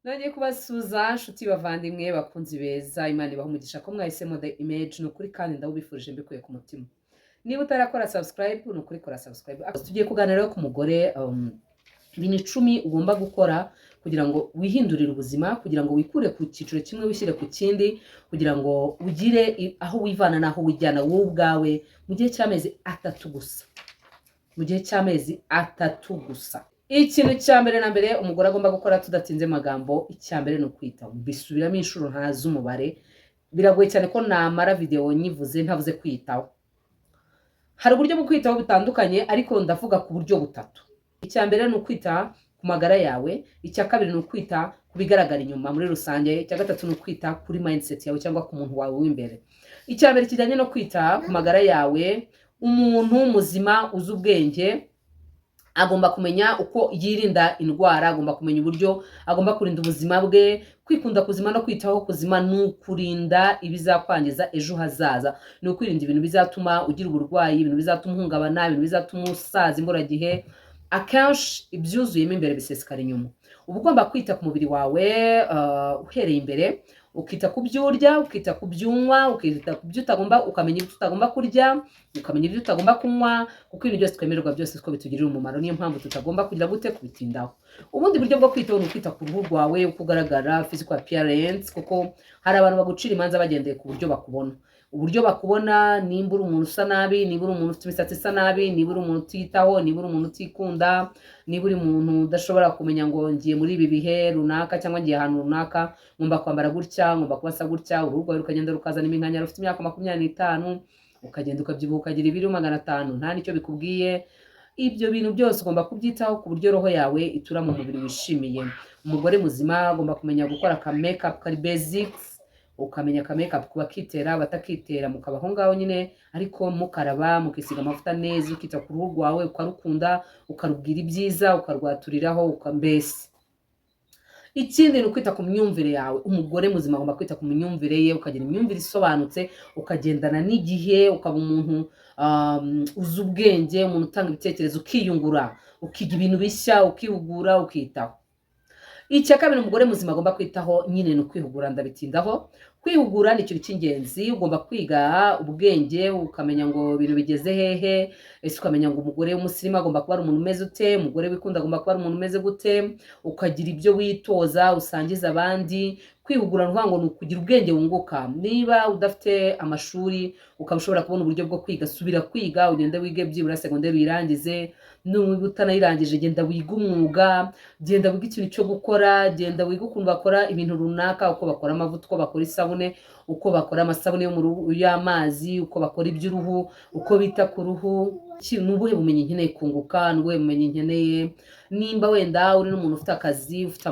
Nongeye kubasuhuza, nshuti, bavandimwe, bakunzi beza. Imana ibaha umugisha ko mwahisemo The Image. Ni ukuri kandi ndawubifurije mbikuye ku mutima. Niba utarakora subscribe, ni ukuri kora subscribe. Tugiye kuganira rero ku mugore, ibintu 10 ugomba gukora kugira ngo wihindurire ubuzima, kugira ngo wikure ku cyiciro kimwe wishyire ku kindi, kugira ngo ugire aho wivana n'aho wijyana wowe ubwawe mu gihe cy'amezi 3 gusa, mu gihe cy'amezi 3 gusa. Ikintu cya mbere na mbere umugore agomba gukora, tudatinze amagambo, icya mbere ni ukwitaho. Mbisubiramo inshuro ntazi umubare, biragoye cyane ko namara videwo nyivuze ntavuze kwitaho. Hari uburyo bwo kwitaho butandukanye, ariko ndavuga ku buryo butatu. Icya mbere ni ukwita ku magara yawe, icya kabiri ni ukwita ku bigaragara inyuma muri rusange, icya gatatu ni ukwita kuri mindset yawe cyangwa ku muntu wawe w'imbere. Icya mbere kijyanye no kwita ku magara yawe: umuntu muzima uzi ubwenge agomba kumenya uko yirinda indwara, agomba kumenya uburyo agomba kurinda ubuzima bwe. Kwikunda kuzima no kwitaho kuzima ni ukurinda ibizakwangiza ejo hazaza, ni ukwirinda ibintu bizatuma ugira uburwayi, ibintu bizatuma uhungabana, ibintu bizatuma usaza imburagihe. Akenshi ibyuzuyemo imbere bisesekara inyuma. Uba ugomba kwita ku mubiri wawe uhereye imbere, ukita ku byo urya, ukita ku byo unywa, ukita ku byo utagomba, ukamenya ibyo utagomba kurya, ukamenya ibyo utagomba kunywa, kuko ibintu byose twemererwa byose siko bitugirira umumaro. Niyo mpamvu tutagomba kugira gute? Kubitindaho. Ubundi buryo bwo kwitaho ni ukwita ku ruhu rwawe, uko ugaragara, physical appearance, kuko hari abantu bagucira imanza bagendeye ku buryo bakubona, uburyo bakubona. Nimba uri umuntu usa nabi, niba uri umuntu ufite imisatsi isa nabi, niba uri umuntu utiyitaho, niba uri umuntu utikunda, niba uri umuntu udashobora kumenya ngo ngiye muri ibi bihe runaka cyangwa ngiye ahantu runaka, ngomba kwambara gutya, ngomba kuba asa gutya, uruhu rwawe rukagenda rukazana iminkanyari ufite imyaka 25, ukagenda ukabyibuha ukagira ibiro 500 nta nicyo bikubwiye, ibyo bintu byose ugomba kubyitaho ku buryo roho yawe itura mu mubiri wishimiye. Umugore muzima agomba kumenya gukora aka makeup kari basics, ukamenya aka makeup ku bakitera, batakitera mukaba aho ngaho nyine, ariko mukaraba, mukisiga amavuta neza, ukita ku ruhu rwawe, ukarukunda, ukarubwira ibyiza, ukarwaturiraho, mbese. Ikindi ni ukwita ku myumvire yawe. Umugore muzima agomba kwita ku myumvire ye, ukagira imyumvire isobanutse, ukagendana n'igihe, ukaba umuntu uzi ubwenge, umuntu utanga ibitekerezo, ukiyungura, ukiga ibintu bishya, ukihugura, ukitaho. Icya kabiri umugore muzima agomba kwitaho nyine ni ukwihugura. Ndabitindaho. Kwihugura ni ikintu cy'ingenzi. Ugomba kwiga ubwenge, ukamenya ngo ibintu bigeze hehe. Ese ukamenya ngo umugore w'umusirimu agomba kuba ari umuntu umeze ute? Umugore wikunda agomba kuba ari umuntu umeze gute? Ukagira ibyo witoza usangiza abandi. Kwihugura ni ukuvuga ngo ni ukugira ubwenge wunguka. Niba udafite amashuri, ukaba ushobora kubona uburyo bwo kwiga, subira kwiga, ugende wige byibura segonderi uyirangize. Niba utanayirangije, genda wige umwuga, genda wige ikintu cyo gukora, genda wige ukuntu bakora ibintu runaka, uko bakora amavuta, uko bakora isabune, uko bakora amasabune yo mu ruhu y'amazi, uko bakora iby'uruhu, uko bita ku ruhu. Ni ubuhe bumenyi nkeneye kunguka? Ni ubuhe bumenyi nkeneye? Nimba wenda uri n'umuntu ufite akazi, ufite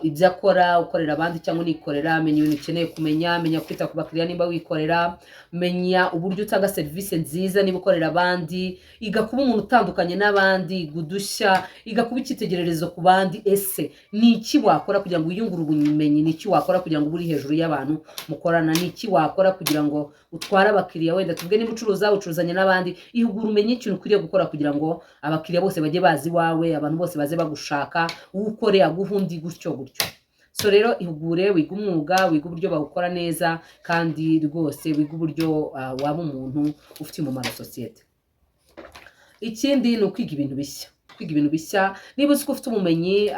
ibyo akora, ukorera abandi cyangwa unikorera, menya ibintu ukeneye kumenya. Menya kwita ku bakiriya nimba wikorera, menya uburyo utanga serivisi nziza niba ukorera abandi. Iga kuba umuntu utandukanye n'abandi, iga udushya, iga kuba icyitegererezo ku bandi. Ese ni iki wakora kugira ngo wiyungure ubumenyi? Ni iki wakora kugira ngo ube uri hejuru y'abantu mukorana? Ni iki wakora kugira ngo utware abakiriya? Wenda tuvuge niba ucuruza, ucuruzanya n'abandi, ihugure umenye ikintu ukwiriye gukora kugira ngo abakiriya bose bajye bazi iwawe, abantu bose baze bagushaka, ukore aguha undi, gutyo gutyo. So rero ihugure, wige umwuga, wige uburyo bawukora neza, kandi rwose wige uburyo waba umuntu ufitiye umumaro sosiyete. Ikindi ni ukwiga ibintu bishya. Kwiga ibintu bishya: niba uzi ko ufite ubumenyi,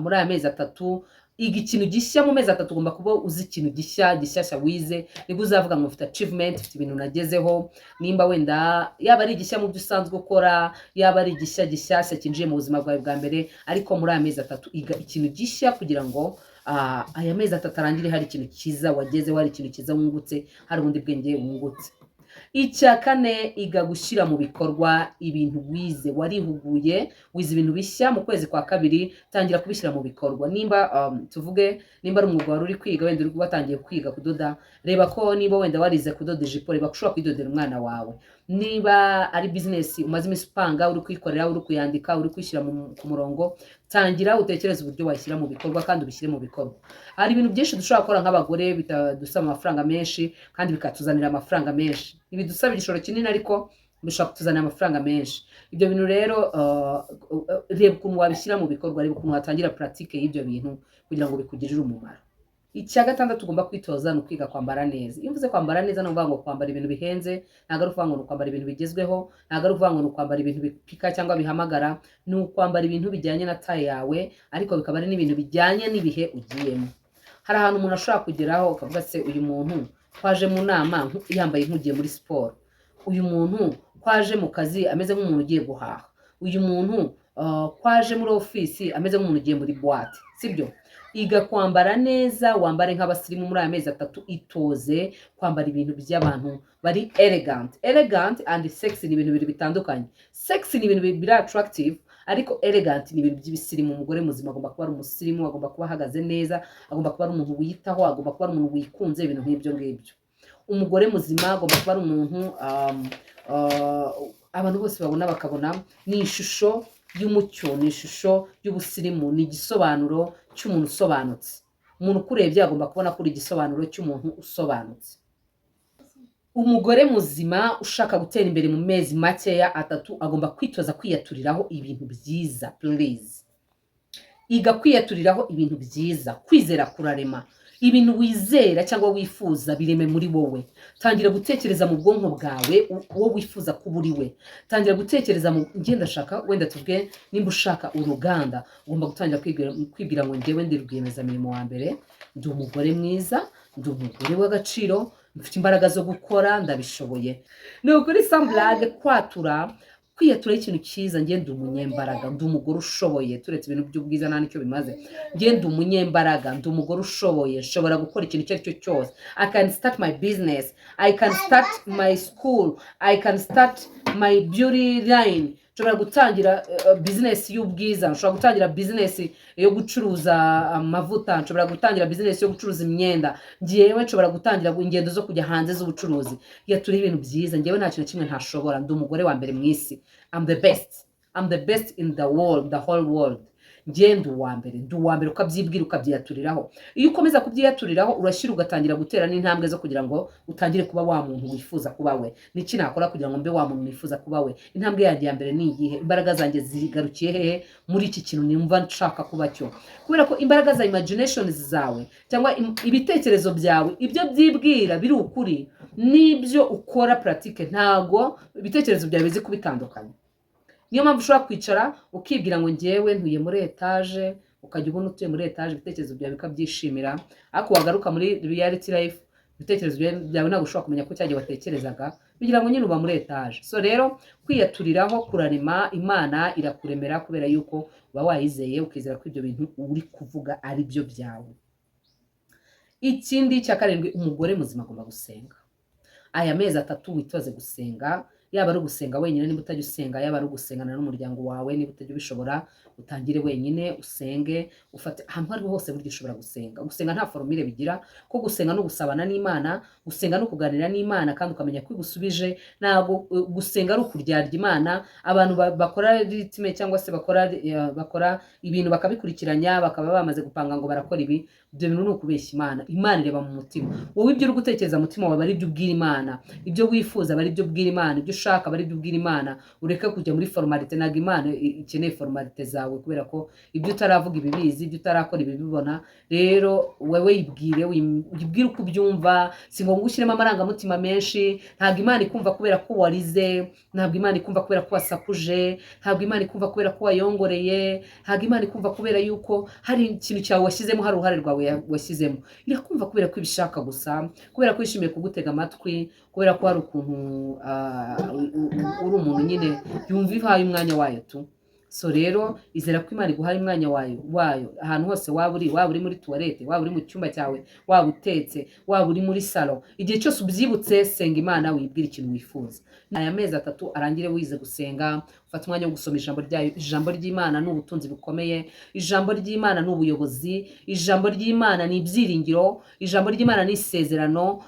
muri aya mezi 3 iga ikintu gishya. Mu mezi 3 ugomba kuba uzi ikintu gishya, gishyashya wize, nibwo uzavuga ngo mfite achievement, mfite ibintu nagezeho. Nimba wenda yaba ari igishya mu byo usanzwe ukora, yaba ari igishya gishyashya cyinjiye mu buzima bwawe bwa mbere, ariko muri aya mezi 3 iga ikintu gishya kugira ngo aya mezi 3 arangire hari ikintu cyiza wagezeho, hari ikintu cyiza wungutse, hari ubundi bwenge wungutse. Icya kane, iga gushyira mu bikorwa ibintu wize. Warihuguye, wize ibintu bishya mu kwezi kwa kabiri, tangira kubishyira mu bikorwa. Nimba tuvuge nimba ari umwuga wari uri kwiga, wenda uri watangiye kwiga kudoda, reba ko niba wenda warize kudoda ijipo, reba ko ushobora kuyidodera umwana wawe. Niba ari bizinesi umaze iminsi upanga, uri kwikorera, uri kuyandika, uri kwishyira ku murongo, tangira utekereze uburyo wayishyira mu bikorwa kandi ubishyire mu bikorwa. Hari ibintu byinshi dushobora gukora nk'abagore bitadusaba amafaranga menshi kandi bikatuzanira amafaranga menshi, ntibidusaba igishoro kinini, ariko Bishobora kutuzanira amafaranga menshi. Ibyo bintu rero, reba ukuntu wabishyira mu bikorwa, reba ukuntu watangira pratique y'ibyo bintu kugira ngo bikugirire umumaro. Icya gatandatu ugomba kwitoza ni ukwiga kwambara neza. Iyo mvuze kwambara neza, ni ukuvuga ngo kwambara ibintu bihenze, ntabwo ari ukuvuga ngo ni ukwambara ibintu bigezweho, ntabwo ari ukuvuga ngo ni ukwambara ibintu bipika cyangwa bihamagara. Ni ukwambara ibintu bijyanye na taille yawe, ariko bikaba ari n'ibintu bijyanye n'ibihe ugiyemo. Hari ahantu umuntu ashobora kugeraho ukavuga: "Se uyu muntu kwaje mu nama yambaye nk'ugiye muri siporo? Uyu muntu kwaje mu kazi ameze nk'umuntu ugiye guhaha? Uyu muntu kwaje muri ofisi ameze nk'umuntu ugiye muri boîte?" Sibyo? Iga kwambara neza, wambare nk'abasirimu muri aya mezi 3. Itoze kwambara ibintu by'abantu bari elegant. Elegant and sexy ni ibintu bibiri bitandukanye. Sexy ni ibintu biri attractive, ariko elegant ni ibintu by'ibisirimu. Umugore muzima agomba kuba ari umusirimu, agomba kuba ahagaze neza, agomba kuba ari umuntu wiyitaho, agomba kuba ari umuntu wikunze, ibintu nk'ibyo ngibyo. Umugore muzima agomba kuba ari umuntu abantu bose babona bakabona ni ishusho y'umucyo, ni ishusho y'ubusirimu, ni igisobanuro cy'umuntu usobanutse. Umuntu ukurebye agomba kubona ko uri igisobanuro cy'umuntu usobanutse. Umugore muzima ushaka gutera imbere mu mezi makeya 3 agomba kwitoza kwiyaturiraho ibintu byiza. Please, iga kwiyaturiraho ibintu byiza. Kwizera kurarema. Ibintu wizera cyangwa wifuza bireme muri wowe. Tangira gutekereza mu bwonko bwawe uwo wifuza kuba uri we. Tangira gutekereza mu ngenda ndashaka, wenda tuvuge nimba ushaka uruganda, ugomba gutangira kwibwira ngo: "Njyewe ndi rwiyemezamirimo wa mbere, ndi umugore mwiza, ndi umugore w'agaciro, mfite imbaraga zo gukora, ndabishoboye." Ni ukuri, sans blague, kwatura, kwiyatura ikintu cyiza: "Njye ndi umunyembaraga, ndi umugore ushoboye." Turetse ibintu by'ubwiza, nta nicyo bimaze. "Njye ndi umunyembaraga, ndi umugore ushoboye, nshobora gukora ikintu icyo ari cyo cyose. I can start my business, I can start my school, I can start my beauty line." Nshobora gutangira business y'ubwiza, nshobora gutangira business yo gucuruza amavuta, nshobora gutangira business yo gucuruza imyenda, njyewe nshobora gutangira ingendo zo kujya hanze z'ubucuruzi. Yatura ibintu byiza: "Njyewe nta kintu na kimwe ntashobora, ndi umugore wa mbere mu isi. I'm the best, I'm the best in the world, the whole world. Njye ndi uwa mbere, ndi uwa mbere." Ukabyibwira, ukabyiyaturiraho. Iyo ukomeza kubyiyaturiraho, urashyira ugatangira gutera n'intambwe zo kugira ngo utangire kuba wa muntu wifuza kuba we. Niki nakora kugira ngo mbe wa muntu nifuza kuba we? Intambwe yanjye ya mbere ni iyihe? Imbaraga zanjye zigarukiye hehe muri iki kintu nimva nshaka kuba cyo? Kubera ko imbaraga za imagination zawe cyangwa ibitekerezo byawe, ibyo byibwira biri ukuri n'ibyo ukora pratique, ntago ibitekerezo byawe bizi kubitandukanya. Niyo mpamvu ushobora kwicara ukibwira ngo: "Ngewe ntuye muri etaje," ukajya ubona utuye muri etaje, ibitekerezo byawe bikabyishimira, ariko wagaruka muri reality life, ibitekerezo byawe ntabwo ushobora kumenya ko cyagihe watekerezaga bigira ngo nyine uba muri etaje. So rero, kwiyaturiraho kurarema. Imana irakuremera kubera yuko uba wayizeye, ukizera ko ibyo bintu uri kuvuga ari byo byawe. Ikindi cya karindwi, umugore muzima agomba gusenga. Aya mezi 3 witoze gusenga, yaba ari ugusenga wenyine niba utajya usenga, yaba ari ugusengana n'umuryango wawe niba utajya ubishobora. Utangire wenyine usenge, ufate ahantu aho ariho hose. Burya ushobora gusenga. Gusenga nta formule bigira, ko gusenga no gusabana n'Imana, gusenga no kuganira n'Imana kandi ukamenya ko igusubije. Ntabwo gusenga ari ukuryarya Imana. Abantu bakora rythme cyangwa se bakora ibintu bakabikurikiranya, bakaba bamaze gupanga ngo barakora ibi, ibyo bintu ni ukubeshya Imana. Imana ireba mu mutima. Wowe ibyo uri gutekereza mu mutima wawe aba ari ibyo ubwira Imana, ibyo wifuza aba ari ibyo ubwira Imana, ibyo ushaka aba ari ibyo ubwira Imana. Ureke kujya muri formalité. Ntabwo Imana ikeneye formalité zawe, kubera ko ibyo utaravuga ibibizi, ibyo utarakora ibibibona. Rero wowe yibwire, uyibwire uko ubyumva. Si ngombwa ushyiremo amarangamutima menshi. Ntabwo Imana ikumva kubera ko warize, ntabwo Imana ikumva kubera ko wasakuje, ntabwo Imana ikumva kubera ko wayongoreye, ntabwo Imana ikumva kubera yuko hari ikintu cyawe washyizemo, hari uruhare rwawe washyizemo. Irakumva kubera ko ibishaka gusa, kubera ko yishimiye kugutega amatwi, kubera ko hari ukuntu uri umuntu nyine yumva ihaye umwanya wayo tu. So rero, izera ko Imana iguhaye umwanya wayo ahantu hose waba uri, waba uri muri toilette, waba uri mu cyumba cyawe, waba utetse, waba uri muri salon. Igihe cyose ubyibutse, senga Imana, wibwire ikintu wifuza. Aya mezi 3 arangire wize gusenga, ufate umwanya wo gusoma ijambo ryayo. Ijambo ry'Imana ni ubutunzi bukomeye, ijambo ry'Imana ni ubuyobozi, ijambo ry'Imana ni ibyiringiro, ijambo ry'Imana ni isezerano.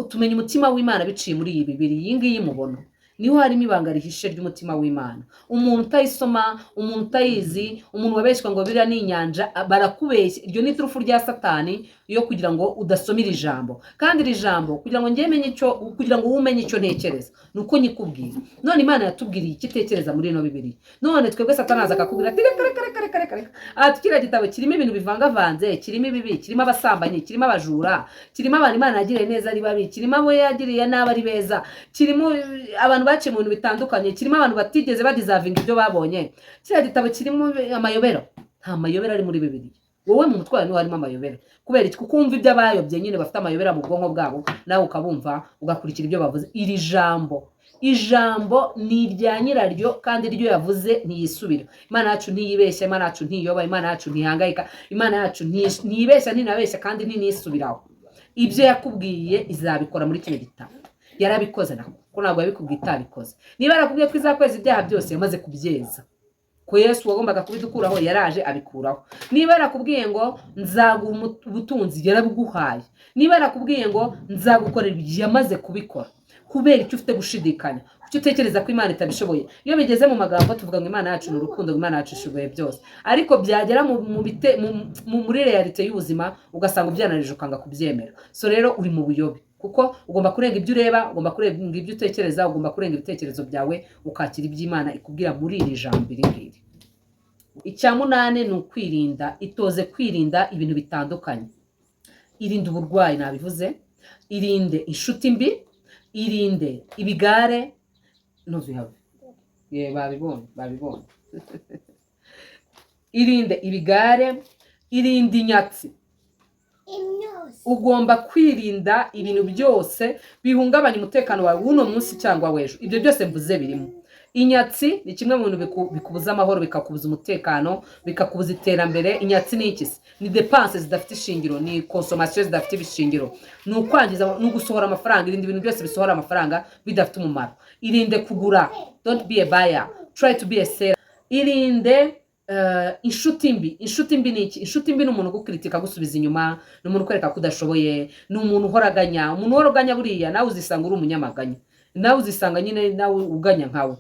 Tumenya umutima w'Imana biciye muri iyi Bibiri iyi ngiyi mubona. Niho harimo ibanga rihishe ry'umutima w'Imana. Umuntu utayisoma, umuntu utayizi, umuntu wabeshywa ngo biriya ni inyanja, barakubeshya. Iryo ni iturufu rya Satani yo kugira ngo udasoma iri jambo. Kandi iri jambo, kugira ngo njye menye icyo, kugira ngo wowe umenye icyo ntekereza, ni uko nyikubwira. None Imana yatubwiriye icyo itekereza muri ino Bibiliya. None twebwe Satani aza akakubwira ati: "Reka, reka, reka, reka, reka, reka, ati kiriya gitabo kirimo ibintu bivangavanze, kirimo ibibi, kirimo abasambanyi, kirimo abajura, kirimo abantu Imana yagiriye neza ari babi, kirimo abo yagiriye nabi ari beza, kirimo abantu baciye mu bintu bitandukanye, kirimo abantu batigeze badeservinga ibyo babonye. Kiriya gitabo kirimo amayobera." Nta mayobera ari muri Bibiliya. Wowe mu mutwe wawe niho harimo amayobera. Kubera iki? Kuko wumva ibyo abayobye nyine bafite amayobera mu bwonko bwabo, nawe ukabumva, ugakurikira ibyo bavuze. Iri jambo, ijambo ni irya nyiraryo, kandi iryo yavuze ntiyisubira. Imana yacu ntiyibeshya, Imana yacu ntiyoba, Imana yacu ntihangayika, Imana yacu ntiyibeshya, ntinabeshya kandi ntinisubiraho. Ibyo yakubwiye izabikora muri kino gitabo. Yarabikoze nako, ko ntabwo yabikubwiye itabikoze. Niba yarakubwiye ko izakweza ibyaha byose, yamaze kubyeza, ko Yesu wagombaga kubidukuraho yaraje abikuraho. Niba yarakubwiye ngo nzaguha ubutunzi, yarabiguhaye. Niba yarakubwiye ngo nzagukorera ibi, yamaze kubikora. Kubera icyo ufite gushidikanya? Kuki utekereza ko Imana itabishoboye? Iyo bigeze mu magambo tuvuga ngo Imana yacu ni urukundo, ngo Imana yacu ishoboye byose, ariko byagera muri réalité y'ubuzima ugasanga ubyananije, ukanga kubyemera. So rero uri mu buyobe, kuko ugomba kurenga ibyo ureba, ugomba kurenga ibyo utekereza, ugomba kurenga ibitekerezo byawe, ukakira iby'Imana ikubwira muri iri jambo iri ngiri. Icya munani ni ukwirinda. Itoze kwirinda ibintu bitandukanye. Irinde uburwayi, nabivuze. Irinde inshuti mbi, irinde ibigare. Ntuzihave ye, babibonye, babibonye. Irinde ibigare, irinde inyatsi. Imyose. Ugomba kwirinda ibintu byose bihungabanya umutekano wawe w'uno munsi cyangwa w'ejo. Ibyo byose mvuze birimo inyatsi. Ni kimwe mu bintu bikubuza amahoro, bikakubuza umutekano, bikakubuza iterambere. Inyatsi ni iki se? Ni dépenses zidafite ishingiro, ni consommation zidafite ibishingiro, ni ukwangiza, ni ugusohora amafaranga. Irinde ibintu byose bisohora amafaranga bidafite umumaro. Irinde kugura. Don't be a buyer, try to be a seller. Irinde inshuti mbi. Inshuti mbi ni iki? Inshuti mbi ni umuntu ugukritika, agusubiza inyuma, ni umuntu ukwereka ko udashoboye, ni umuntu uhoraganya. Umuntu uhoraganya buriya nawe uzisanga uri umunyamaganya, nawe uzisanga nyine nawe uganya nkawe.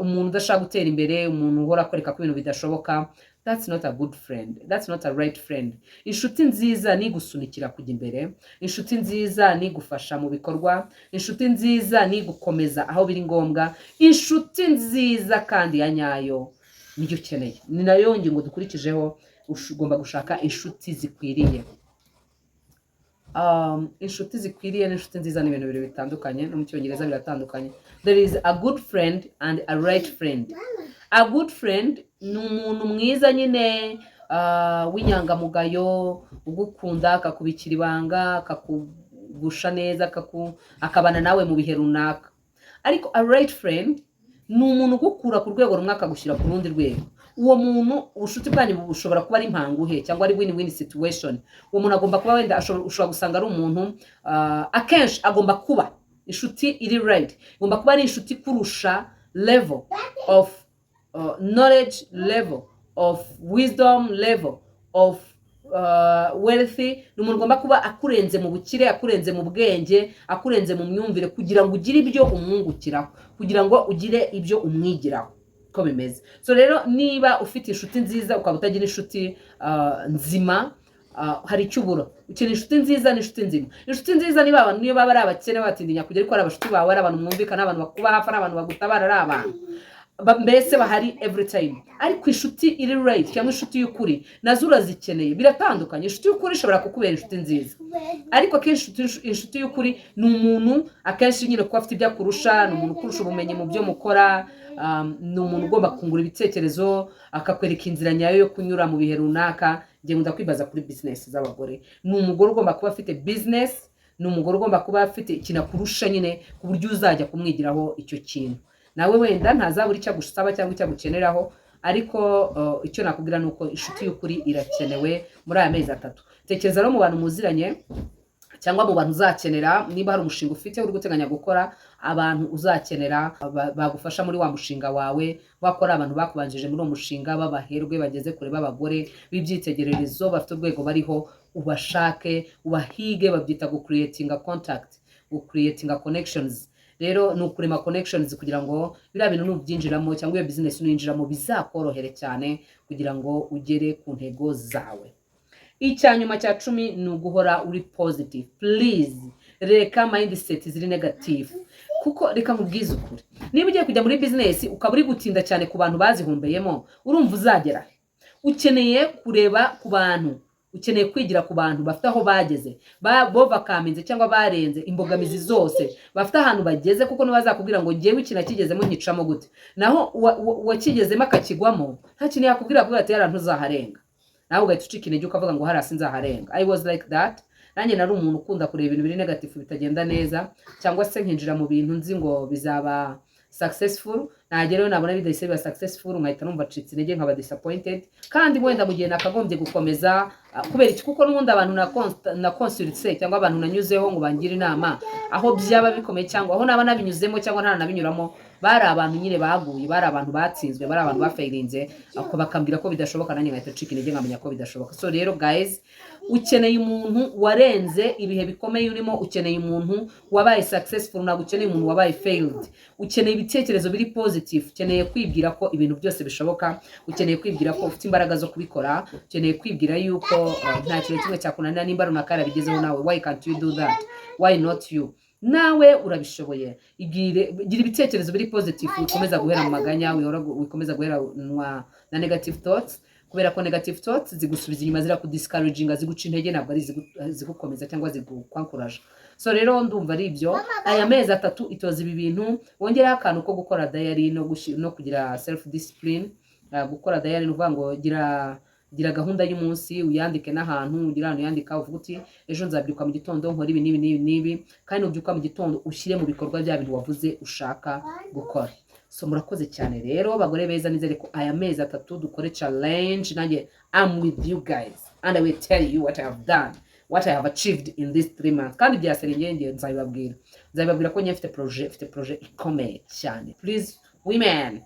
Umuntu udashaka gutera imbere, umuntu uhora akwereka ko ibintu bidashoboka, that's not a good friend, that's not a right friend. Inshuti nziza ni igusunikira kujya imbere, inshuti nziza ni igufasha mu bikorwa, inshuti nziza ni igukomeza aho biri ngombwa. Inshuti nziza kandi ya nyayo niyo ukeneye, ni nayo ngingo dukurikijeho. Ugomba gushaka inshuti zikwiriye. Inshuti zikwiriye n'inshuti nziza ni ibintu bibiri bitandukanye. No mu Cyongereza biratandukanye: there is a good friend and a right friend. A good friend ni umuntu mwiza nyine, w'inyangamugayo, ugukunda, akakubikira ibanga, akakugusha neza, akabana nawe mu bihe runaka. Ariko a right friend ni umuntu ugukura ku rwego rumwe akagushyira ku rundi rwego. Uwo muntu ubucuti bwanyu bushobora kuba ari mpanguhe cyangwa ari win win situation. Uwo muntu agomba kuba wenda ushobora gusanga ari umuntu, akenshi agomba kuba inshuti iri right, igomba kuba ari inshuti kurusha level of knowledge, level of wisdom, level of wealthy. Ni umuntu ugomba kuba akurenze mu bukire, akurenze mu bwenge, akurenze mu myumvire, kugira ngo ugire ibyo umwungukiraho, kugira ngo ugire ibyo umwigiraho, ko bimeze. So rero niba ufite inshuti nziza ukaba utagira inshuti nzima, hari icyo ubura. Ukeneye inshuti nziza n'inshuti nzima. Inshuti nziza niba abantu, niyo baba ari abakene batindinya kujya, ariko ari abashuti bawe, ari abantu mwumvikana, abantu bakuba hafi, ari abantu bagutabara, ari abantu mbese bahari every time. Ariko inshuti iri right cyangwa inshuti y'ukuri nazo urazikeneye, biratandukanye. Inshuti y'ukuri ishobora kukubera inshuti nziza, ariko akenshi inshuti y'ukuri ni umuntu akenshi nyine kuba afite ibyo akurusha, ni umuntu ukurusha ubumenyi mu byo mukora, ni umuntu ugomba kungura ibitekerezo, akakwereka inzira nyayo yo kunyura mu bihe runaka. Njye nkunda kwibaza kuri business z'abagore. Ni umugore ugomba kuba afite business, ni umugore ugomba kuba afite ikintu akurusha nyine, ku buryo uzajya kumwigiraho icyo kintu. Nawe wenda ntazabura icyo agusaba cyangwa icyo agukeneraho. Ariko icyo nakubwira ni uko inshuti y'ukuri irakenewe muri aya mezi 3. Tekereza no mu bantu muziranye cyangwa mu bantu uzakenera. Niba hari umushinga ufite uri guteganya gukora, abantu uzakenera bagufasha muri wa mushinga wawe wakora, abantu bakubanjije muri uwo mushinga, b'abaherwe bageze kure, b'abagore b'ibyitegererezo bafite urwego bariho, ubashake, ubahige. Babyita gucreatinga contact, gucreatinga connections. Rero Rero ni ukurema connections kugira ngo biriya bintu nubyinjiramo cyangwa iyo business nuyinjiramo bizakorohere cyane kugira ngo ugere ku ntego zawe. Icya nyuma cya 10 ni uguhora uri positive. Please, reka mindset ziri negative, kuko reka nkubwize ukuri, niba ugiye kujya muri business ukaba uri gutinda cyane ku bantu bazihombeyemo, urumva uzagera he? Ukeneye kureba ku bantu, ukeneye kwigira ku bantu bafite aho bageze, bovercominze cyangwa barenze imbogamizi zose, bafite ahantu bageze, kuko ntibazakubwira ngo ngewe iki nakigezemo nkicamo gute. Naho uwakigezemo akakigwamo nta kintu yakubwira, akubwira ati yara ntuzaharenga, nawe ugahita ucika intege ukavuga ngo hariya sinzaharenga. I was like that. Nanjye nari umuntu ukunda kureba ibintu biri negative, bitagenda neza, cyangwa se nkinjira mu bintu nzi ngo bizaba successful, nagerayo nabona bidahise biba successful, nkahita numva acitse intege, nkaba disappointed, kandi wenda mu gihe nakagombye gukomeza. Kubera iki? Kuko n'ubundi abantu na consultse cyangwa abantu nanyuzeho ngo bangire inama, aho byaba bikomeye cyangwa aho naba nabinyuzemo cyangwa ntaranabinyuramo, bari abantu nyine baguye, bari abantu batsinzwe, bari abantu bafailinze, ako bakambwira ko bidashoboka, nanjye nkahita ncika intege nkamenya ko bidashoboka. So rero guys, ukeneye umuntu warenze ibihe bikomeye urimo, ukeneye umuntu wabaye successful, ntabwo ukeneye umuntu wabaye failed. Ukeneye ibitekerezo biri positive, ukeneye kwibwira ko ibintu byose bishoboka, ukeneye kwibwira ko ufite imbaraga zo kubikora, ukeneye kwibwira yuko nta kintu kimwe cyakunanira. Nimba runaka yarabigezeho, nawe why can't you do that? Why not you? Nawe urabishoboye. Igire, gira ibitekerezo biri positive, wikomeza guhera mu maganya, wikomeza guheranwa na negative thoughts, kubera ko negative thoughts zigusubiza inyuma, zirakudiscouraginga, ziguca intege, ntabwo ari zigukomeza cyangwa zigukwankuraje. So rero ndumva ari ibyo. Aya mezi 3 itoza ibi bintu, wongereho akantu ko gukora diary no kugira self discipline. Gukora diary ni ukuvuga ngo gira gahunda y'umunsi, uyandike n'ahantu, ugire ahantu uyandika, uvuga uti ejo nzabyuka mu gitondo nkora ibi n'ibi n'ibi n'ibi, kandi nubyuka mu gitondo ushyire mu bikorwa bya bintu wavuze ushaka gukora. So murakoze cyane rero, bagore beza. Nizere ko aya mezi 3 dukore challenge, nanjye I'm with you guys and I will tell you what I have done, what I have achieved in these 3 months. Kandi bya serengenge nzabibabwira ko njye mfite projet ikomeye cyane. Please women,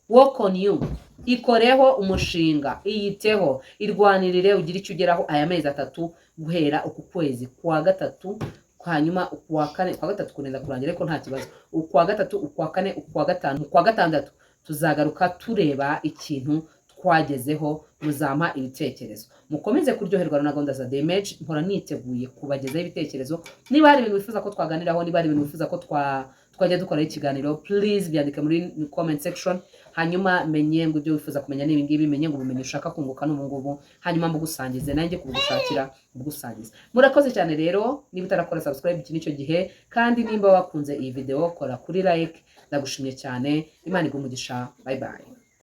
work on you, ikoreho umushinga, iyiteho, irwanirire, ugire icyo ugeraho aya mezi 3 guhera uku kwezi kwa gatatu, hanyuma ukwa kane, ukwa gatatu kurenda kurangira ariko nta kibazo, ukwa gatatu, ukwa kane, ukwa gatanu, ukwa gatandatu tuzagaruka tureba ikintu twagezeho. Muzampa ibitekerezo. Mukomeze kuryoherwa na gahunda za The Image. Mpora niteguye kubagezaho ibitekerezo. Niba hari ibintu wifuza ko twaganiraho, niba hari ibintu wifuza ko twajya dukoraho ikiganiro, please byandike muri comment section, hanyuma menye ngo ibyo wifuza kumenya ni ibingibi, menye ngo ubumenyi ushaka kunguka n'ubu ngubu, hanyuma mbugusangize, nanjye kubugushakira mbugusangize. Murakoze cyane rero. Niba utarakora subscribe, iki nicyo gihe, kandi nimba wakunze iyi video kora kuri like. Ndagushimye cyane. Imana iguhe umugisha. Bye bye.